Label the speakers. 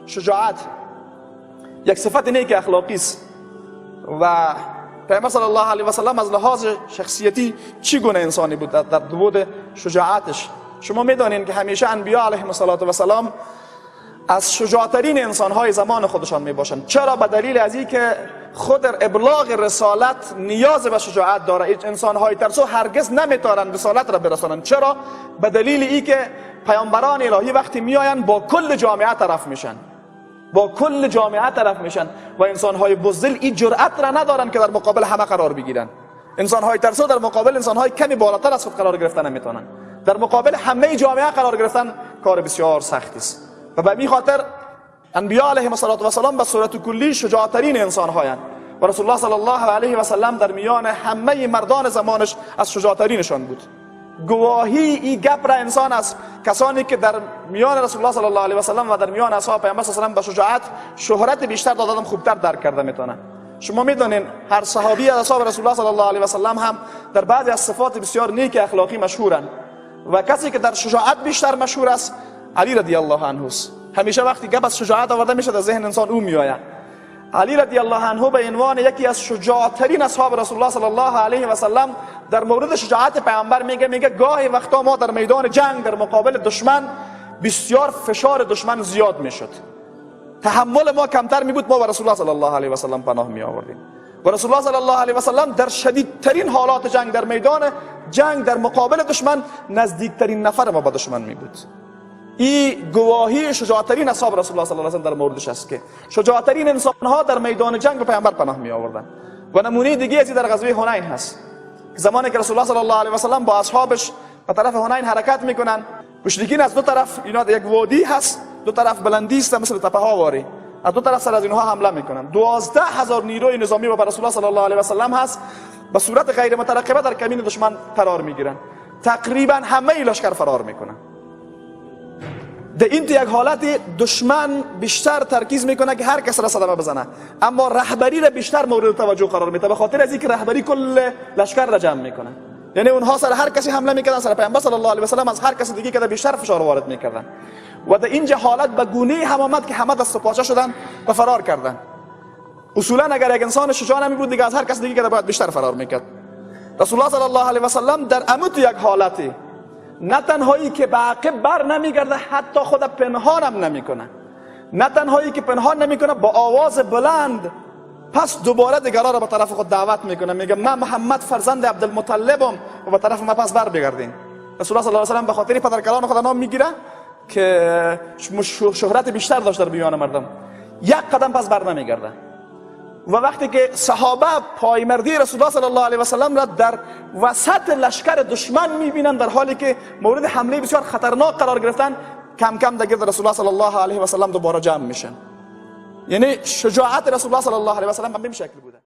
Speaker 1: شجاعت یک صفت نیک اخلاقی است و پیامبر صلی الله علیه و سلم از لحاظ شخصیتی چگونه انسانی بود در بود شجاعتش. شما میدانین که همیشه انبیا علیهم السلام از شجاعترین انسانهای زمان خودشان میباشند. چرا؟ به دلیل از اینکه خود ابلاغ رسالت نیاز به شجاعت داره. انسانهای ترسو هرگز نمیتونن رسالت را برسانند. چرا؟ به دلیل اینکه پیامبران الهی وقتی میآیند با کل جامعه طرف میشن، با کل جامعه طرف میشن و انسانهای بزدل این جرأت را ندارن که در مقابل همه قرار بگیرن. انسانهای ترسو در مقابل انسانهای کمی بالاتر از خود قرار گرفتن نمیتونن. در مقابل همه جامعه قرار گرفتن کار بسیار سختی است و به می خاطر انبیا علیهم السلام به صورت کلی شجاعترین انسان هایند و رسول الله صلی الله علیه و سلم در میان همه مردان زمانش از شجاعترینشان بود. گواهی این گپ را انسان از کسانی که در میان رسول الله صلی الله علیه و سلم و در میان اصحاب پیامبر صلی الله علیه و سلم به شجاعت شهرت بیشتر دادن خوبتر درک کرده میتونه. شما میدونین هر صحابی از اصحاب رسول الله صلی الله علیه و سلم هم در بعضی از صفات بسیار نیک اخلاقی مشهورند و کسی که در شجاعت بیشتر مشهور است علی رضی الله عنه است. همیشه وقتی گپ از شجاعت آورده میشه در ذهن انسان او میآید. علی رضی الله عنه به عنوان یکی از شجاعترین اصحاب رسول الله صلی الله علیه و سلم در مورد شجاعت پیامبر میگه گاهی وقتا ما در میدان جنگ در مقابل دشمن بسیار فشار دشمن زیاد میشد، تحمل ما کمتر می بود، ما به رسول الله صلی الله علیه و سلم پناه می آوردیم و رسول الله صلی الله علیه و سلم در شدیدترین حالات جنگ، در میدان جنگ در مقابل دشمن، نزدیکترین نفر ما به دشمن می بود. این گواهی شجاعترین اصحاب رسول الله صلی الله علیه و سلم در موردش است که شجاعترین انسانها در میدان جنگ به پیامبر پناه می آوردن. و نمونه دیگه از در غزوه حنین هست، زمانی که رسول الله صلی الله علیه و سلم با اصحابش به طرف حنین حرکت میکنن، مشرکین از دو طرف، اینا یک وادی هست، دو طرف بلندی است مثل تپه ها واری، از دو طرف سر از اینها حمله میکنن. 12,000 نیروی نظامی با رسول الله صلی الله علیه و سلم هست، به صورت غیر مترقبه در کمین دشمن قرار میگیرن. تقریبا همه لشکر فرار میکنن. در این یک حالت دشمن بیشتر ترکیز میکنه که هر کس را صدمه بزنه، اما رهبری را بیشتر مورد توجه قرار میده، به خاطر از اینکه رهبری کل لشکر را جمع میکنه. یعنی اونها سر هر کسی حمله میکردن، سر پیامبر صلی الله علیه و سلم از هر کس دیگه که بیشتر فشار وارد میکردن. و در اینجا حالت به گونه هم آمد که همه دست و پاچه شدن و فرار کردن. اصولا اگر یک انسان شجاع نمی بود دیگه از هر کس دیگه که باید بیشتر فرار میکرد. رسول الله صلی الله علیه و سلم در اموت یک حالتی نه تنهایی که به عقب بر نمیگرده، حتی خود پنهانم نمیکنه. نه تنهایی که پنهان نمیکنه، با آواز بلند پس دوباره دیگران را به طرف خود دعوت میکنه، میگه من محمد فرزند عبدالمطلبم و به طرف ما پس بر بگردین. رسول الله صلی الله علیه و سلم به خاطر پدرکلان خود نام میگیره که شهرت بیشتر داشت در میان مردم، یک قدم پس بر نمیگرده. و وقتی که صحابه پایمردی رسول الله صلی الله علیه و سلم را در وسط لشکر دشمن میبینن، در حالی که مورد حمله بسیار خطرناک قرار گرفتن، کم کم در گرد رسول الله صلی الله علیه و سلم دوباره جمع میشن. یعنی شجاعت رسول الله صلی الله علیه و سلم به این شکل بود.